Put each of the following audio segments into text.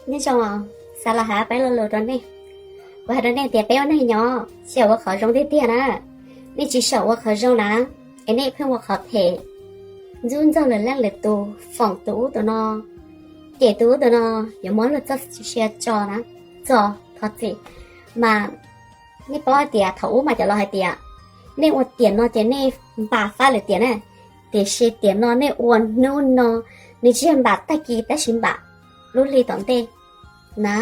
Nyob zoo, xav los hais peb lo lus rau nej. Kuv hais rau nej tias peb ua neej nyob xyaum ua qhov zoo tiag tiag na. Nej tsis xyaum ua qhov zoo na, es nej pheej ua qhov phem, ntxub ntxaug lwm leej lwm tus, foom tus ub tus no, cem tus ub tus no, yuav muab luag txoj sia tso na, txo thov txim. Mas nej paub tias thaum ub mas cov laus hais tias nej ua tiam no ces nej npam fab lwm tiam na, tiam sis tiam no nej ua hnub no, nws tsis yog npam tag kis tab sis npam lub hli tom ntej na.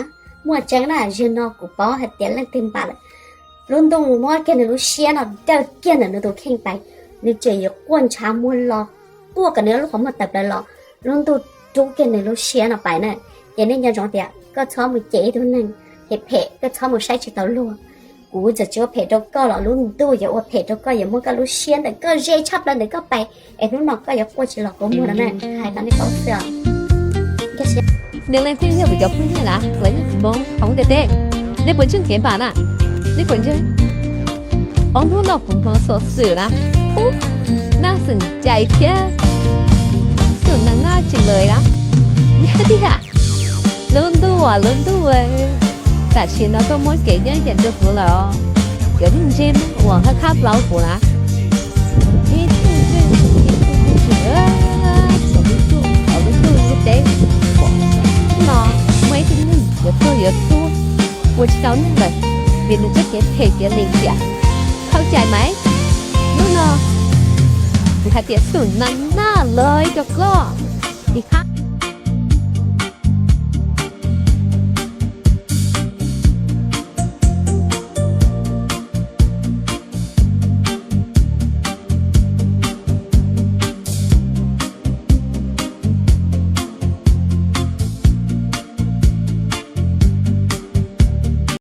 Muaj tseeb na, zaum no kuv paub hais tias leej twg npam lawm, lub ntuj muab kiag nws lub siab no daws kiag ntawm nws tus kheej pais, nws tseem yuav quaj ntshav muag los, quaj kom nws lub qhov muag tawm plaws los, lub ntuj rub kiag nws lub siab no pais na. Ces nej nco ntsoov tias koj txhob mus cem ib tug neeg phem phem, koj txhob mus saib tsis taus luag. Kuv txawm tsis ua phem rau koj los lub ntuj yuav ua phem rau koj, yuav muab koj lub siab ntawm koj ze tshaj plaws ntawm koj pais, es hnub no koj yuav quaj tsis los kua muag no na, hais rau nej paub xwb os. Nws leej twg yog kuv cov phooj ywg na, kuv yog Hmoob hauv ntiaj teb, nej puas ntseeg kev npam na? Nej puas ntseeg? Ob hnub no kuv hnov xov xwm na, ub, naj xeem cai thiab, xum na naj tsis lawm na. Tiag, lub ntuj as lub ntuj, tam sim no koj muab kev nyob ntawm rau kuv lawm os. Cov neeg ntsej muag uas hab khab plaub kuv na, ib tug ntsej muag ib tug ntsej muag, lub ntuj, lub ntuj ntiaj teb no muaj ib tug neeg yuav tuag yuav tuag, ua tsis tau neeg lawm, vim nws txoj kev phem kev lim hiam. Txhaum cai mas, hnub no kuv hais tias xum na naj los rau koj, ib hab